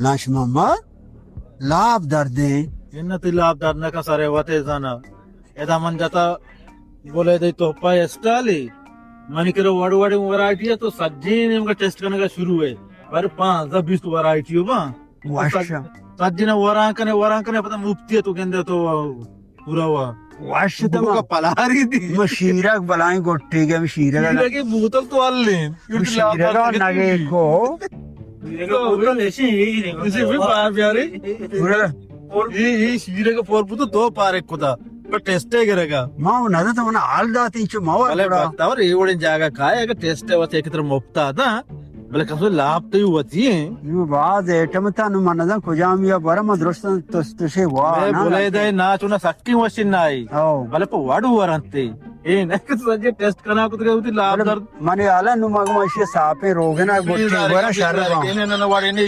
ناش ماما، لاپ دردیں۔ انت لاپ درد نہ کن سرے وتے زانا۔ ادا من جتا بولے دے تو پا اسٹالی۔ منی کرا وڑ وڑ ورائٹی ہے تو سجین ہم کا ٹیسٹ کرنے کا شروع ہے۔ پر پانزدہ بیست ورائٹی ہو با۔ واشا۔ سجین وران کنے، وران کنے پتہ مفتی ہے تو گندے تو پورا وا۔ وش تما۔ بوگا پلاری دی۔ ما شیرک بلائیں گٹے گے، شیرک۔ شیرک کی بوتل تو الین۔ ما شیرک نگے کو۔ شیرک کی بوتل ایسی ہی نہیں۔ اسی بھی پار پیاری۔ پورا۔ یہ، یہ شیرک پور بوتل دو پار ایک کتا۔ پر ٹیسٹے کرے گا۔ ما وہ نہ تو منا حال داتی چو ما بلے پورا۔ بختاور یہ وڑے جاگا کھائے، اگر ٹیسٹے واسطے ایک طرح مفتا تھا۔ بلے کسو لاپ تو ہی ہوتی ہے۔ یہ باز ایٹم تا نو من نہ کجام یا برا ما درست تس تسے وا میں نا بولے نا۔ دے نا چونا سکی وشی نائی۔ او۔ بلے پہ وڑ ورنتے۔ اے نہ کہ سجے ٹیسٹ کنا کت گئے ہوتی لاپ بلے درد۔ منی حالا نو مگم اشی ساپیں روگنا گوٹی ورا شر با۔ اے نہ نہ وڑے نہیں